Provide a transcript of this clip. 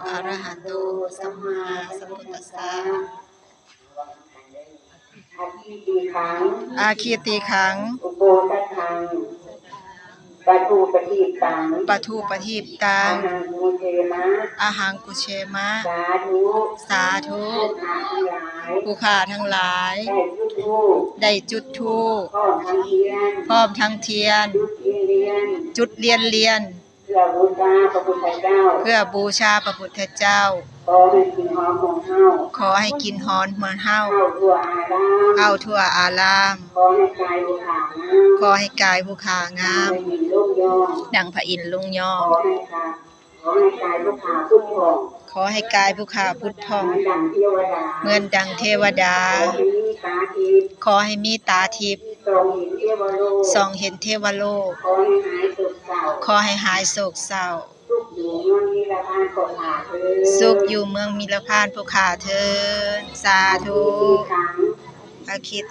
ອະລະຫະໂຕ ສຳມາສຳພຸດທັດສະ. ອາທິຕິຄັງ ອາທິຕິຄັງ ອຸໂປສະທັງ ປະທູປະທີບຕັງ ປະທູປະທີບຕັງ ອະຫັງກຸເຊມະ ອະຫັງກຸເຊມະ ສາທຸ ສາທຸ ຜູ້ຂ້າທັງຫຼາຍ ໄດ້ຈຸດທູບ ໄດ້ຈຸດທູບ ພ້ອມທັງທຽນ ພ້ອມທັງທຽນ ຈຸດທຽນລຽນ ຈຸດທຽນລຽນ ເພື່ອບູຊາພະພຸດທະເຈົ້າ ເພື່ອບູຊາພະພຸດທະເຈົ້າ. ຂໍໃຫ້ກິ່ນຫອມຂອງເຮົາ ຂໍໃຫ້ກິ່ນຫອມຂອງເຮົາ ເຂົ້າທົ່ວອາລາມ ເຂົ້າທົ່ວອາລາມ ຂໍໃຫ້ກາຍຜູ້ຂ້າງາມ ຂໍໃຫ້ກາຍຜູ້ຂ້າງາມ ດັ່ງພະອິນລົງຍອງ ດັ່ງພະອິນລົງຍອງ ຂໍໃຫ້ກາຍ ຂໍໃຫ້ກາຍຜູ້ຂ້າຜຸດຜ່ອງ ຂໍໃຫ້ກາຍຜູ້ຂ້າຜຸດຜ່ອງ ເໝືອນດັ່ງເທວະດາ ເໝືອນດັ່ງເທວະດາ ຂໍໃຫ້ມີຕາທິບ ຂໍໃຫ້ມີຕາທິບ ສ່ອງເຫັນເທວະໂລກ ສ່ອງເຫັນເທວະໂລກ ຂໍໃຫ້ຫາຍໂສກເສົ້າ ຂໍໃຫ້ຫາຍໂສກເສົ້າ ສຸກຢູ່ເມືອງນິລະພານຂອງຂ້າເທີ້ນ ສຸກຢູ່ເມືອງນິລະພານຂອງຂ້າເທີ້ນ ສາທຸ. ອາທິຕິຄັງ ອາທິຕິ